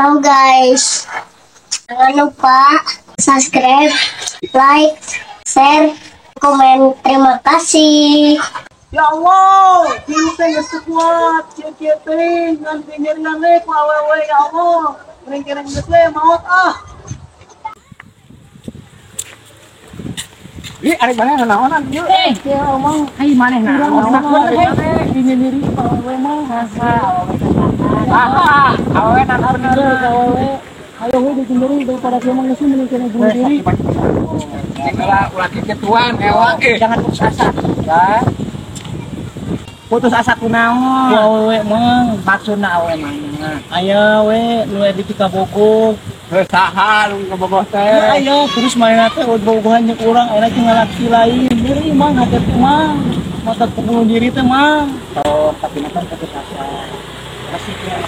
Halo guys, jangan lupa subscribe, like, share, komen. Terima kasih. Ya Allah, kieu teh geus teu kuat, kieu-kieu teh ngan nyerian we ku awewe, ya Allah. Kering-kering geus we maot ah. Ih, arek maneh naonan ieu? Eh, kieu omong Ai maneh urang naon? geus nyeri awewe mah. Ah, awewe naon Bener awewe. Ayo we dinyeri daripada kieu mah geus mending kena bunuh diri. Ulah ulah kikituan ewa eh. Jangan putus asa ya. Putus asa kunaon? Ku awewe mah. Maksudna awewe mana? Aya we nu edit ka bogoh. Heuh, saha nu ngabogoh Ya teh? aya terus manehna teh bobogohan jeung urang ayeuna jeung lalaki lain. Nyeri mang hate teh mang. Mata bunuh diri teh mang. Oh, tapi mah kan putus asa. Masih kena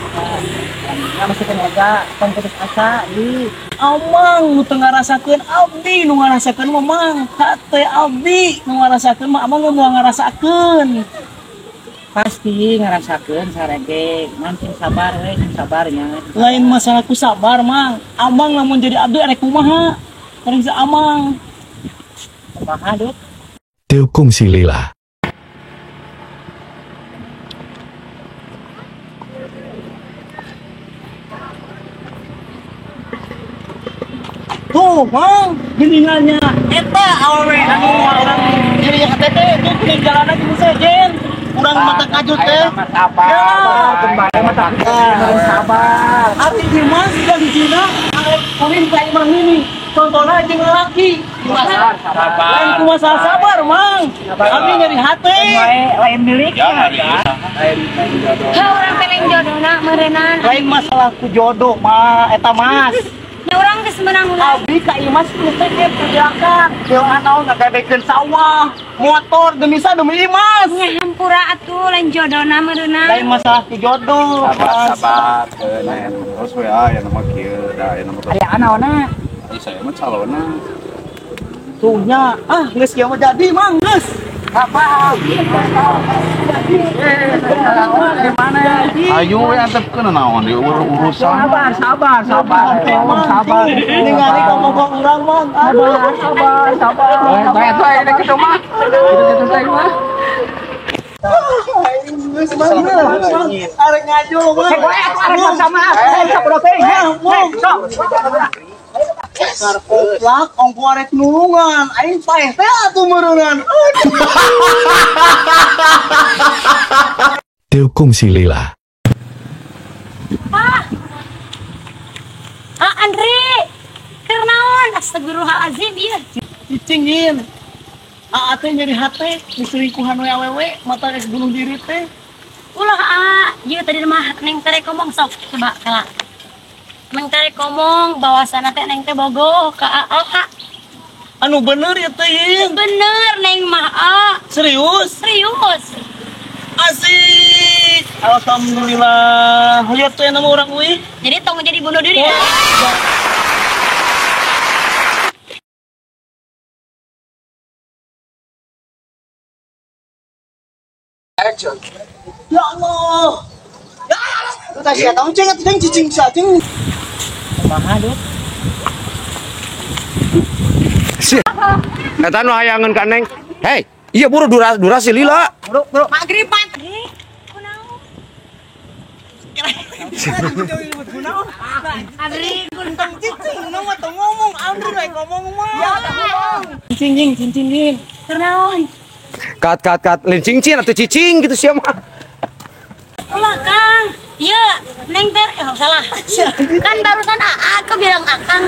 ya, masih kena lega, kan putus asa di Amang nu teu ngarasakeun, abdi nu ngarasakeun mah mang. Hate abdi nu ngarasakeun mah amang moal ngarasakeun. Pasti ngerasakeun sarege, man sing sabar we, sing sabarnya. Lain masalah ku sabar mang. Amang lamun jadi abdi arek kumaha? Arek si amang. Kumaha, Dut? Dukung si Lila. Tuh mang, geningannya eta awewe anu urang jadi hate teh tuh kuning jalanan jeung sejen. Urang mata kajut teh. Ayo mah sabar. Ya. Kembali mah sabar. Sabar. Ari Dimas dan Cina arek ulin ka imah ini. Contohna jeung lalaki. Sabar, sabar. Lain ku masalah sabar mang. Abdi nyeri hate. Lain miliknya ya. Heuh, urang teh lain jodohna meureunnan. Lain masalah ku jodoh mah eta Mas. Nya urang geus meunang ulah. Abdi ka Imas geus teh pergerakan. Dewa naon ngagadekeun sawah, motor demi sa demi Imas. Nya hampura atuh lain jodohna meureunnan. Lain masalah ku jodoh. Sabar, Mas. sabar. Nah, terus we aya nama kieu, da aya nama Aya naonna? Ih, saya mah calona. Tuh nya, ah geus kieu mah jadi mang geus. Apa? Gimana? Ayo we antepkeun naon di urusan. Sabar, sabar, sabar. Mang, Sabar. ningali ka bogoh urang mang. Aduh. Sabar, sabar. Bae bae bae kitu mah. Kitu teh mah. Geus mang, mang. Arek ngajul mang. Hei, gue atuh arek sama. Hei, sok udah teh. Hei, sok. Dasar koplak ongko arek nulungan aing paeh teh atuh meureunnan. Dukung si Lila. Ah. Ah, Andri. Keur naon? Astagfirullahalazim ieu. Cicingin. Aa teh nyeri hate diselingkuhan we awewe mata geus bunuh diri teh. Ulah ah, ieu tadi mah neng teh ngomong sok coba kala. Neng teh ngomong bahwasana teh neng teh bogoh ka aa. Anu bener ya teh Yin? Bener neng mah aa. Serius? Serius. Asik. Alhamdulillah. Lihat tuh yang nama orang euy. Jadi tong jadi bunuh diri ya. Ya Allah. Ya Allah. Tah sia tong cing atuh cicing sia cing. Kumaha, Dut? Eta nu hayangeun ka Neng. Hei, iya buru durasi lila. Bro, bro. Magriban. Eh, kunaon? Andri, Tong cicing nu mah tong ngomong Andri we ngomong mah. Ya ngomong. Cicing jing cicing jing. keur naon? Kat kat kat lain cincin atau cicing gitu sia mah. Ulah Kang. Ieu neng teh oh, salah. Kan barusan aa aku bilang akang.